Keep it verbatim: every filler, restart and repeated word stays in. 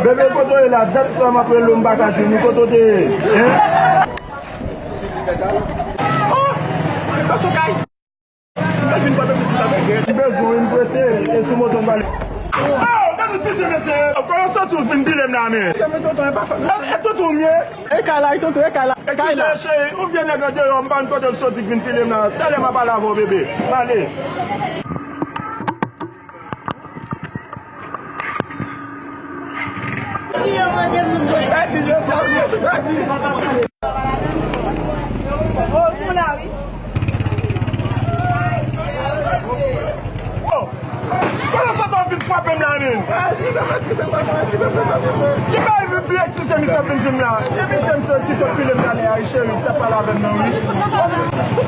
Bebe, kote w ye la? Dat sa m ap rele w, m pa ka jwenn ou. Kote w te ye? Hein? Oh! Gason kay! Ti bèl vin pa bebe, se pa bebe. M bezwen w, m prese, e sou moto m pale. Oh, gade ti mesye. Kòman w santi w vin pile m la, men? E tonton, e pa fè. E, e tonton m ye. E kay la, e tonton, e kay la. Kay la. Eskize, cheri, ou vye nèg andeyò, m pa konn kote l soti k vin pile m la. Talè m a pale avè w, bebe. M ale. Oh! Kote sa ta vin frape m la, men? Ki bagay, eskize, eskize, eskize, eskize, eskize, eskize, misye ap vin di m la? E misye, misye ki sot pile m talè a, wi, cheri, ki t ap pale avè m nan, wi.